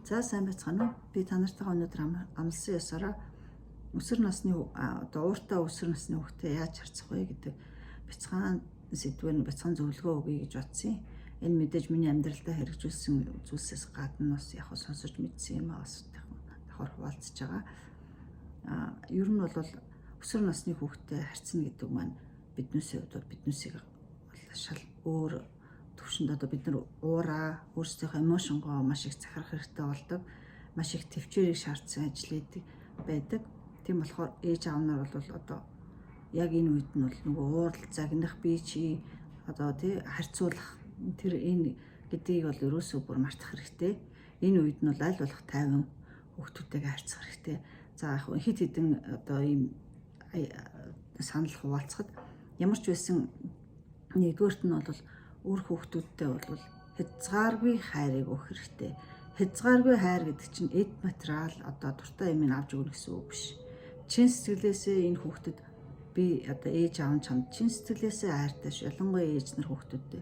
За, сайн байцгаана уу? Би та нартайгаа өнөөдөр амласан ёсороо өсвөр насны одоо ууртай өсвөр насны хүүхдээ яаж харьцах вэ гэдэг бяцхан сэдвээр бяцхан зөвлөгөө өгье гэж бодсон. Энэ мэдээж миний амьдралдаа хэрэгжүүлсэн зүйлсээс гадна бас яг сонсож мэдсэн юм аа, бас давхар хуваалцаж байгаа. Ер нь бол өсвөр насны хүүхдээ харьцна гэдэг маань биднээсээ хувьд бол биднээсийг шал өөр төвшөнд одоо бид нар уураа, өөрсдийнхөө emotion гоо маш их захирах хэрэгтэй болдог. Маш их төвчээрийг шаардсан ажил хийдэг байдаг. Тийм болохоор ээж аав нар бол одоо яг энэ үед нь бол нөгөө уурал, загнах, би чи одоо тий харьцуулах тэр энэ гэдгийг бол ерөөсөө бүр мартах хэрэгтэй. Энэ үед нь бол аль болох тайван хүүхдүүдтэйгээ харьцах хэрэгтэй. За, яг хэд хэдэн одоо ийм санал хуваалцахад ямар ч байсан нэгдүгээрт нь бол үр хүүхдүүдтэй бол хязгааргүй хайрыг өгөх хэрэгтэй. Хязгааргүй хайр гэдэг чинь эд материал, одоо дуртай юм авч өгнө гэсэн үг биш. Чин сэтгэлээсээ энэ хүүхдэд би одоо ээж аав нь чамд чин сэтгэлээсээ хайртай шүү. Ялангуяа ээж нар хүүхдүүдтэй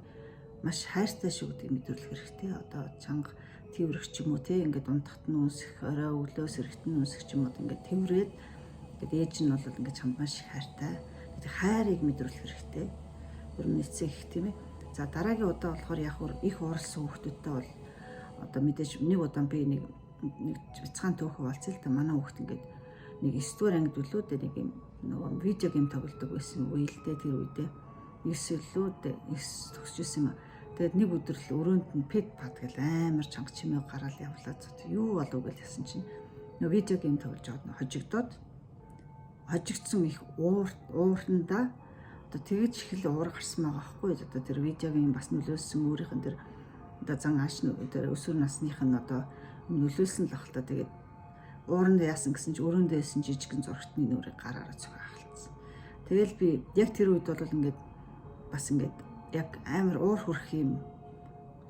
маш хайртай шүү гэдгийг мэдрүүлэх хэрэгтэй. Одоо чанга тэврэх ч юм уу те, ингээд унтахад нь үнсэх, орой өглөө сэрэхэд нь үнсэх ч юм уу, ингээд тэврээд ингээд ээж нь бол ингээд чамд маш их хайртай. Тэгээд хайрыг мэдрүүлэх хэрэгтэй. Ер нь эцэг их, тийм ээ. За, дараагийн удаа болохоор яг их ууралсан хүүхдүүдтэй бол одоо мэдээж нэг удаа би нэг нэг бяцхан төөх хуваалцъя л да. Манай хүүхд ингээд нэг 9 дугаар ангид үлээ дээ, нэг юм нөгөө видео game тоглодог байсан үе л дээ, тэр үедээ 9 лүү дээ, 9 төгсөж исэн юм. Тэгээд нэг өдөр л өрөөнд нь пед пад гэл амар чанга чимээ гараал явлаа. Юу болов гэж ясан чинь нөгөө видео game тоглож байгаад хожигдоод, хожигдсон их уур уурандаа одоо тэгэж их л уур гарсан байгаа байхгүй. Одоо тэр видеогийн бас нөлөөлсөн, өөрийнх нь тэр одоо зан ааш тэр өсвөр насных нь одоо нөлөөлсөн л ах л та. Тэгээд ууранд яасан гэсэн чи өрөөндөө байсан жижигэн зурагтны нүрийг гараараа цохио ахалцсан. Тэгэл би яг тэр үед бол ингээд бас ингээд яг амар уур хөрөх юм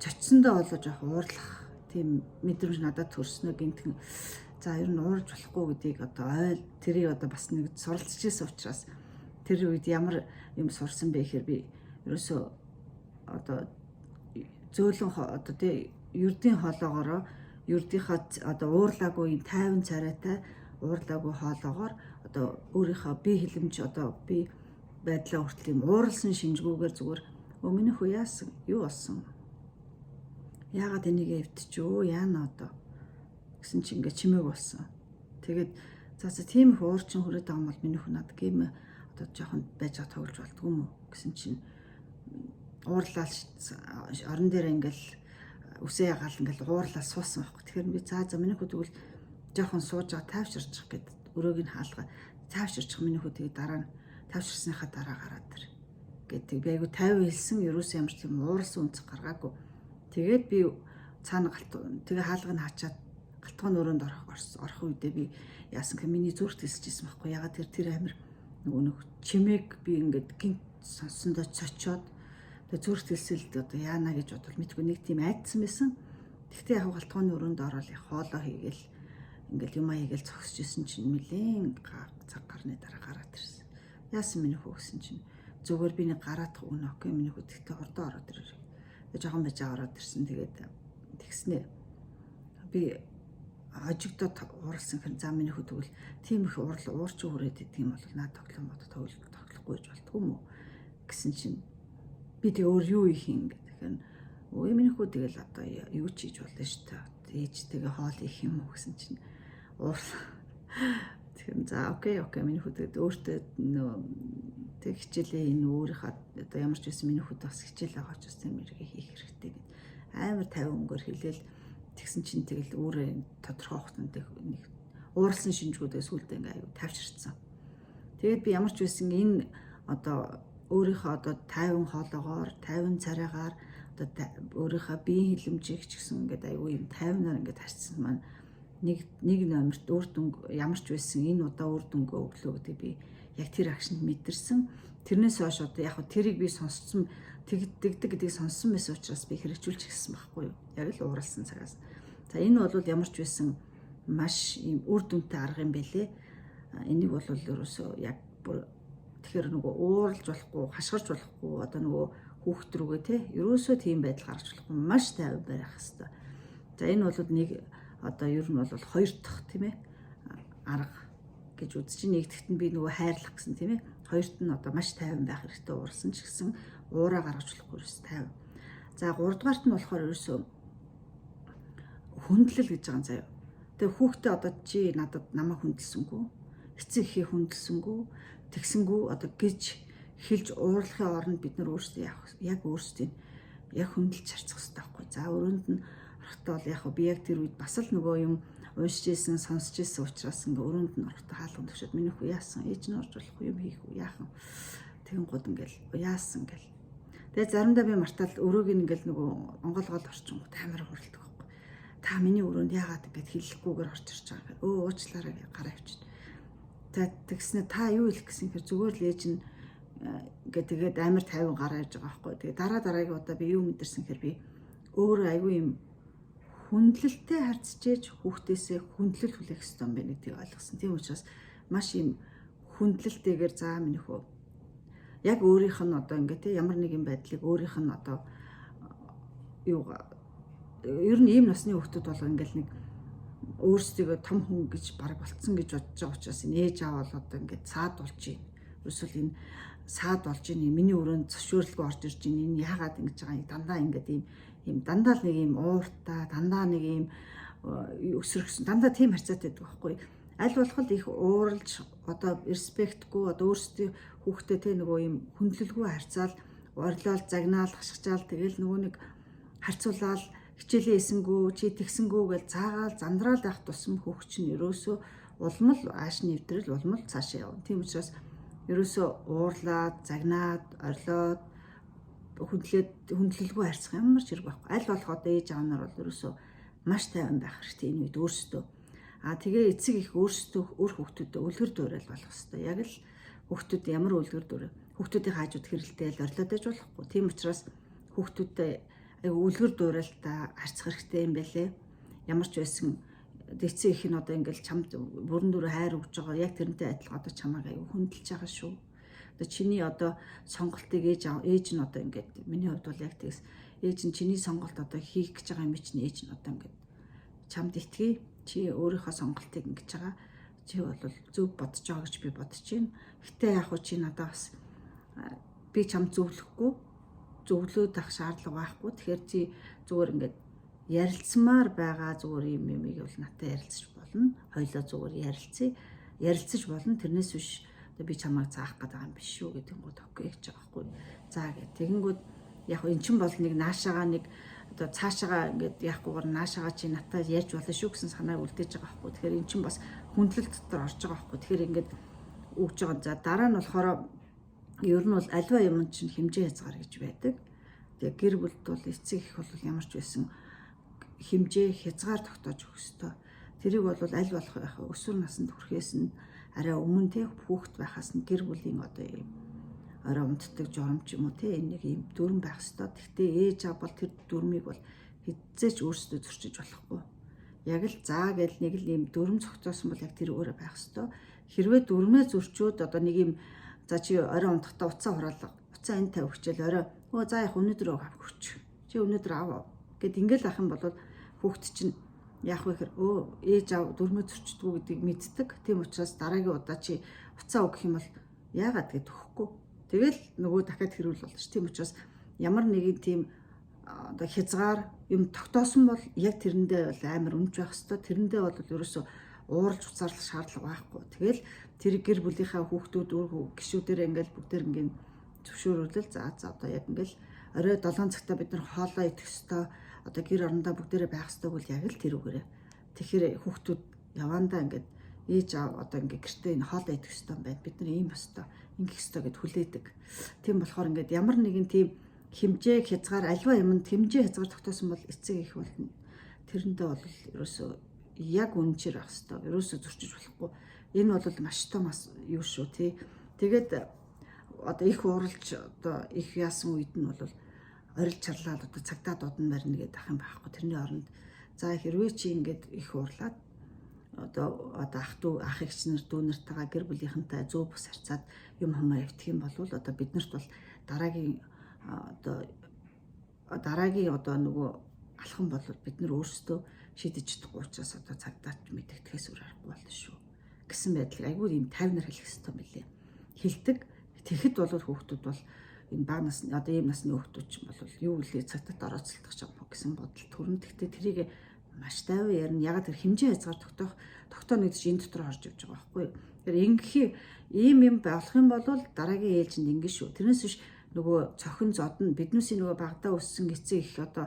цоцсондоо болоо жоох уурлах тийм мэдрэмж надад төрснөө гинтхэн, за, ер нь уурж болохгүй гэдгийг одоо ойл тэрийг одоо бас нэг суралцж ирсэн учраас тэр үед ямар юм сурсан бэ гэхээр би ерөөсөө одоо зөөлөн одоо тий ердийн хоолоогоороо, ердийнхөө одоо уурлаагүй юм тайван царайтай, уурлаагүй хоолоогоор одоо өөрийнхөө бие хилэмж, одоо бие байдлаа хүртэл юм ууралсан шинжгүүгээр зүгээр "Өө, миний хүү яасан, юу болсон, яагаад энийг эвдэж, яана одоо?" гэсэн чи ингээ чимээг болсон. Тэгээд за за, тийм их уур чин хүрээд байгаа юм бол миний хүү над game одоо жоохон байж байгаа тоглож болдгоо юм уу гэсэн чинь уурлал орон дээр ингээл үсээ ягаал ингээл уурлал суусан байхгүй. Тэгэхээр би за за, миний хүү тэгвэл жоохон сууж байгаа, тайвширчих гэд өрөөг нь хаалга тайвширчих, миний хүү тэгээ дараа нь тайвширсныхаа дараа гараад ир гэдэг. Би айгу 50 хэлсэн, ерөөсөө ямар ч тийм ууралсан үнцэг гаргаагүй. Тэгээд би цаана галт тэгээ хаалгыг нь хачаад галтгооны өрөөнд орох орох үедээ би яасан гэх миний зүрх тэсэж исэн байхгүй. Ягаад тэр тэр амир нөгөө нэг чимээг би ингээд гинт сонссондоо цочоод тэгээ зүрх тэлсэлд одоо яана гэж бодвол мэдгүй нэг тийм айдсан байсан. Тэгтээ яг галтгооны өрөөнд ороод яг хоолоо хийгээл ингээл юм хийгээл зогсож исэн чинь нэлээн цаг гарны дараа гараад ирсэн. "Яасан, миний хүү?" гэсэн чинь зүгээр би нэг гараадах өгнө, okay, миний хүү, тэгтээ хурдан ороод ирээ. Тэгээ жоохон байж ороод ирсэн. Тэгээд тэгснэ. Би хожигдоод ууралсан хэрэг, за, миний хүү тэгвэл тийм их уурал уурч хүрээд идэг юм бол наад тоглоом бод тоглохгүй гэж болтгүй юм уу гэсэн чинь би тэг өөр юу хийх юм гэдэг. Тэгэхээр өө, миний хүү тэгэл одоо юу ч хийж болно шүү дээ. Ээжтэйгээ хоол хийх юм уу гэсэн чинь уурал. Тэгэхээр за, okay, миний хүү тэгээд өөртөө нөө тэг хичээлээ энэ өөрийнхөө одоо ямар ч байсан миний хүүд бас хичээл байгаа ч бас тэр мэргээ хийх хэрэгтэй гэд амар 50 өнгөөр хэлээл. Тэгсэн чинь тэгэл өөрөө тодорхой хугацаанд нэг ууралсан шинжгүүдээ сүулдэ ингээ аюу тавьширцсан. Тэгээд би ямар ч байсан энэ одоо өөрийнхөө одоо тайван хоолоогоор, тайван царайгаар, одоо өөрийнхөө биеийн хилэмжийг ч гэсэн ингээд аюу юм тайвнаар ингээд харьцсан маань нэг нэг номерт үр дүнг ямар ч байсан энэ удаа үр дүнгээ өглөө гэдэг би яг тэр action д мэдэрсэн. Тэрнээс хойш одоо яг тэрийг би сонсцсон, тэгдэг гэдгийг сонссон байсан учраас би хэрэгжүүлж ирсэн байхгүй юу. Яг л ууралсан цагаас. За, энэ бол ямар ч байсан маш ийм үр дүнтэй арга юм бэлээ. Энийг бол ерөөсөө яг бүр тэгэхээр нөгөө ууралж болохгүй, хашгирч болохгүй, одоо нөгөө хүүхд рүүгээ те ерөөсөө тийм байдал гаргаж болохгүй, маш тайван байх хэвээр. За, энэ бол нэг одоо ер нь бол хоёр дахь, тийм ээ, арга гэж үзэж чинь. Нэгдүгт нь би нөгөө хайрлах гэсэн, тийм ээ. Хоёрт нь одоо маш тайван байх хэрэгтэй, уурсан ч гэсэн уураа гаргаж болохгүй ерөөс тайван. За, гуравдугаарт нь болохоор ерөөсөө хүндлэл гэж байгаа юм заяа. Тэгээ хүүхдээ одоо чи надад намайг хүндэлсэнгүй, эцэг эхээ хүндэлсэнгүй, тэгсэнгүү одоо гэж хэлж уурлахын оронд бид нар өөрсдөө яг өөрсдийг яг хүндэлж харьцах хэрэгтэй байхгүй. За, өрөөнд нь орохдоо бол яг би яг тэр үед бас л нөгөө юм уншиж исэн, сонсч исэн учраас ингээ өрөөнд нь орохдоо хаалган төвшөөд миний хүү яасан, ээж нь орж болох юм хийх үү, яахан. Тэгэн гууд ингээл яасан гэл. Тэгээ заримдаа би мартаал өрөөг ингээл нөгөө онгоолгоол орчингууд амар хуралдаг байхгүй. Та миний өрөөнд яагаад ингэж хэлэхгүйгээр орж ирж байгаа юм бэ? Өө, уучлаарай гэж гараа авчид. За, тэгснэ та юу хэлэх гэсэн хэр зүгээр л ээж нь ингээ тэгээд амар тайван гараа явж байгаа байхгүй. Тэгээ дараа дараагийн удаа би юу мэдэрсэн хэр би өөрөө айгүй юм хүндлэлтэй харьцаж хүүхдээсээ хүндлэл хүлээх ёстой юм байна гэдгийг ойлгосон. Тийм учраас маш юм хүндлэлтэйгээр за миний хөө яг өөрийнх нь одоо ингээ те ямар нэгэн байдлыг өөрийнх нь одоо юу ер нь ийм насны хүүхдүүд бол ингээл нэг өөрсдийгөө том хүн гэж бараг болцсон гэж бодож байгаа учраас энэ ээж аав бол одоо ингээд цаад болж байна. Эсвэл энэ саад болж байна. Миний өрөөнд зөвшөөрлгүй орж ирж байна. Энэ яагаад ингэж байгаа юм? Дандаа ингээд ийм дандаа л нэг ийм ууртай, дандаа нэг ийм өсөргсөн, дандаа тийм харьцаатай байдаг байхгүй. Аль болох л их ууралж одоо респектгүй одоо өөрсдийн хүүхдээ те нөгөө ийм хүндлэлгүй харьцаал, орлоол, загнаал, хашгичаал, тэгэл нөгөө нэг харьцуулаад хичээлээ хийсэнгүү, чи тэгсэнгүү гэж цаагаал зандраал байх тусам хүүхд чинь ерөөсөө улам л ааш нэвтрэл, улам л цаашаа явна. Тийм учраас ерөөсөө уурлаад, загнаад, орлоод хүндлээд хүндлэлгүй харьцах ямар ч хэрэг байхгүй. Аль болох одоо ээж аав нар бол ерөөсөө маш тайван байх хэрэгтэй энэ үед өөрсдөө. А тэгээ эцэг их өөрсдөө өөр хүүхдүүдэд үлгэр дуурайл болох хэрэгтэй. Яг л хүүхдүүд ямар үлгэр дуурайл, хүүхдүүдийн хаажууд хэрэлдээл орлоод байж болохгүй. Тийм учраас хүүхдүүдэд айгу үлгэр дуурайлтаа харьцах хэрэгтэй юм байлээ. Ямар ч байсан эцэг их нь одоо ингээл чамд бүрэн дүрэ хайр өгж байгаа. Яг тэрнтэй адилхан одоо чамайг айгу хүндэлж байгаа шүү. Одоо чиний одоо сонголтыг ээж нь одоо ингээд миний хувьд бол яг тэгс ээж нь чиний сонголт одоо хийх гэж байгаа юм чинь ээж нь одоо ингээд чамд итгэе. Чи өөрийнхөө сонголтыг ингэж байгаа. Чи бол зөв бодож байгаа гэж би бодож байна. Гэтэ яг хуу чи надад бас би чамд зөвлөхгүй, зөвлөөд авах шаардлага байхгүй. Тэгэхээр чи зүгээр ингээд ярилцмаар байгаа зүгээр юм юмыг бол надтай ярилцаж болно. Хоёлоо зүгээр ярилцъя. Ярилцаж болно. Тэрнээс биш би чамайг заах гэдэг юм биш шүү гэдэг гот окей гэж байгаа байхгүй. За гэх. Тэгэнгүүт яг эн чинь бол нэг наашаага нэг одоо цаашаага ингээд яахгүйгээр наашаага чи надтай ярьж болно шүү гэсэн санааг үлдээж байгаа байхгүй. Тэгэхээр эн чинь бас хүндлэл дотор орж байгаа байхгүй. Тэгэхээр ингээд өгж байгаа. За, дараа нь болохоор ер нь бол альва юм чинь хэмжээ хязгаар гэж байдаг. Тэгээ гэр бүлд бол эцэг их бол ямар ч байсан хэмжээ хязгаар тогтоож өгөх ёстой. Тэрийг бол аль болох яг өсвөр наснд хүрэхээс нь арай өмнө те хүүхэд байхаас нь гэр бүлийн одоо ийм орой унтдаг журам ч юм уу те энэ нэг ийм дүрм байх ёстой. Гэхдээ ээж аав бол тэр дүрмийг бол хэзээ ч өөрсдөө зөрчиж болохгүй. Яг л заа гэл нэг л ийм дүрм зохицоосон бол яг тэр өөрөө байх ёстой. Хэрвээ дүрмээ зөрчөөд одоо нэг ийм за чи орой унтахдаа утсаа хураалга, утсаа энэ тавь өгчээл орой өө за яг өнөөдөр авах өгч. Чи өнөөдөр ав гэд ингээл ах юм бол хүүхд чинь яах вэ гэхээр өө ээж аав дүрмээ зөрчдгүү гэдгийг мэддэг. Тийм учраас дараагийн удаа чи утсаа өгөх юм бол яагаад гэд өгөхгүй. Тэгэл нөгөө дахиад хэрүүл болно ш. Тийм учраас ямар нэгэн тийм одоо хязгаар юм тогтоосон бол яг тэрэндээ бол амар үнж байх хэвээр. Тэрэндээ бол ерөөсөө ууралж уцаарлах шаардлага байхгүй. Тэгэл тэр гэр бүлийнхаа хүүхдүүд үр гишүүдээр ингээл бүгдээр ингээл зөвшөөрүүлэл за за одоо яг ингээл орой 7 цагтаа бид нар хоолоо идэх хэвээр, одоо гэр орондоо бүгдээрээ байх хэвээр бол яг л тэр үгээрээ. Тэгэхээр хүүхдүүд явандаа ингээд ээж аав одоо ингээд гэртээ энэ хоолоо идэх хэвээр байна. Бид нар ийм ёстой, ингэх ёстой гэд хүлээдэг. Тийм болохоор ингээд ямар нэгэн тийм хэмжээ хязгаар альва юмд хэмжээ хязгаар тогтоосон бол эцэг их бол тэрэндээ бол ерөөсөө яг үнэнчээр байх хэвээр. Ерөөсөө зөрчиж болохгүй. Энэ бол маш том юу шүү тий. Тэгээд одоо их ууралж одоо их яасан үед нь бол орилж чарлаад одоо цагдаа дуудан барина гэдэг ах юм байхгүй. Тэрний оронд за хэрвээ чи ингээд их уурлаад одоо ах дүү ах эгч нар дүү нартайгаа гэр бүлийнхэнтэй зөв бус харьцаад юм хумаа явчих юм бол одоо биднэрт бол дараагийн одоо дараагийн одоо нөгөө алхам бол бид нар өөрсдөө шийдэж чадахгүй учраас одоо цагдаач мэдэгдэхээс өөр аргагүй болно шүү гэсэн байдлыг айгүй ийм тайвнаар хэлэх хэрэгтэй юм билээ. Хэлдэг. Тэгэхэд бол хүүхдүүд бол энэ бага насны одоо ийм насны хүүхдүүд ч юм бол юу үлээ цагдаад орооцолдох юм гэсэн бодол төрнө. Гэхдээ тэрийг маш тайван ярина. Ягаад тэр хэмжээ хязгаар тогтоох тогтооно гэдэг чинь энэ дотор орж явж байгаа байхгүй юу. Тэгэхээр ингэхий ийм юм болох юм бол дараагийн ээлжинд ингэ шүү. Тэрнээс биш нөгөө цохин зодно биднээсийн нөгөө багадаа өссөн эцэг их одоо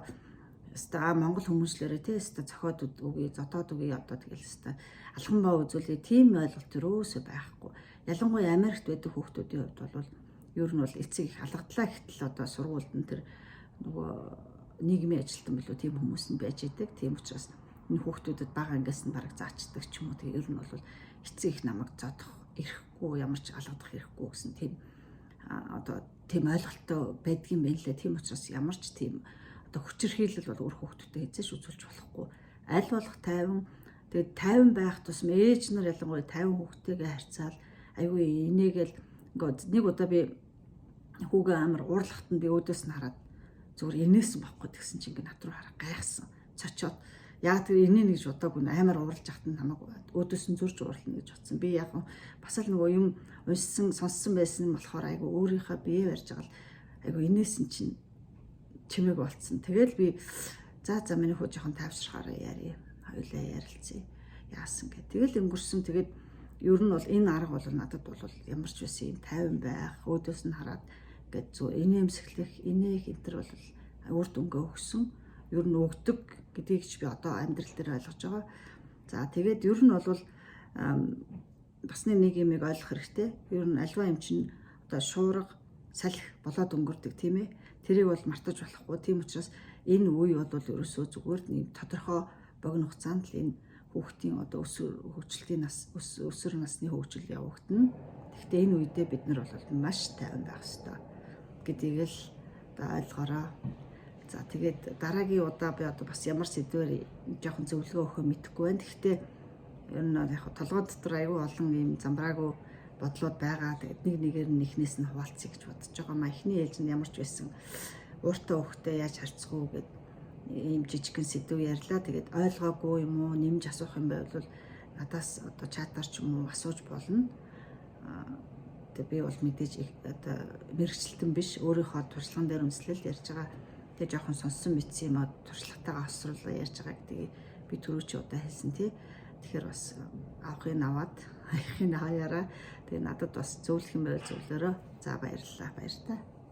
өста Монгол хүмүүжлээрээ тий өста цохиод үгүй зодоод үгүй одоо тэгэл өста алхан баа үзүүлээ тийм ойлголт өрөөсөө байхгүй. Ялангуяа Америкт байдаг хүүхдүүдийн хувьд бол ер нь бол эцэг их алгадлаа гэтэл одоо сургуульд нь тэр нөгөө нийгмийн ажилтан билүү тийм хүмүүс нь байж идэг. Тийм учраас энэ хүүхдүүдэд бага ангиас нь бараг заачдаг ч юм уу. Тэгээ ер нь бол эцэг их намайг зодох эрхгүй, ямар ч алгадах эрхгүй гэсэн тийм одоо тийм ойлголттой байдгийн байх лээ. Тийм учраас ямар ч тийм одоо хүчирхийлэл бол үр хүүхдүүдэд хэзээ ч үзүүлж болохгүй. Аль болох тайван, тэгээд тайван байх тусам ээж нар ялангуяа тайван хүүхдтэйгээ харьцаал айгүй инээгээл ингээд нэг удаа би хүүгээ амар уурлахад нь би өөдөөс нь хараад зүгээр инээсэн байхгүй тэгсэн чинь ингээд над руу хараа гайхсан. Цочоод яг тэр инээнэ гэж бодоогүй амар уурлаж ахад нь намайг өөдөөс нь зурж уурлана гэж бодсон. Би яг бас л нөгөө юм уншсан сонссон байсан болохоор айгүй өөрийнхөө бие барьж байгаа л айгүй инээсэн чинь чимээг болцсон. Тэгэл би за миний хүү жоохон тайвшрахаараа яри. Хоёулаа ярилцъя. Яасан гэ. Тэгэл өнгөрсөн. Тэгээд ер нь бол энэ арга бол надад бол ямар ч байсан юм тайван байх, өөдөөс нь хараад ингээд зү инээмсэглэх, инээх энэ төр бол үр дүнгээ өгсөн. Ер нь өгдөг гэдгийг ч би одоо амьдрал дээр ойлгож байгаа. За тэгээд ер нь бол бас нэг юмыг ойлгох хэрэгтэй. Ер нь альва юм чинь одоо шуурга, салхи болоод өнгөрдөг тийм ээ. Тэрийг бол мартаж болохгүй. Тийм учраас энэ үе бол ерөөсөө зүгээр нэг тодорхой богино хугацаанд л энэ хүүхдийн одоо өсвөр хөгжилтийн нас өсвөр насны хөгжил явагдана. Гэхдээ энэ үедээ бид нар бол маш тайван байх ёстой гэдгийг л одоо ойлгоорой. За тэгээд дараагийн удаа би одоо бас ямар сэдвээр жоохон зөвлөгөө өгөхөө мэдэхгүй байна. Гэхдээ ер нь яг толгой дотор айгүй олон ийм замбраагүй бодлууд байгаа. Тэгээд нэг нэгээр нь эхнээс нь хуваалцъя гэж бодож байгаа маа. Эхний ээлжинд ямар ч байсан ууртай хүүхдээ яаж харьцах уу гэд ийм жижигхэн сэдв ярьлаа. Тэгээд ойлгоогүй юм уу, нэмж асуух юм байвал надаас одоо чатаар ч юм уу асууж болно. Тэгээд би бол мэдээж одоо мэрэгчлэлтэн биш, өөрийнхөө туршлаган дээр үндэслэл ярьж байгаа. Тэгээд жоохон сонссон мэдсэн юм а туршлагатайгаа хосруулаа ярьж байгаа гэдгийг би түрүү чи удаа хэлсэн тий. Тэгэхээр бас авахыг аваад хаяхыг хаяараа. Тэгээ надад бас зөвлөх юм байвал зөвлөөрөө. За баярлалаа. Баяртай.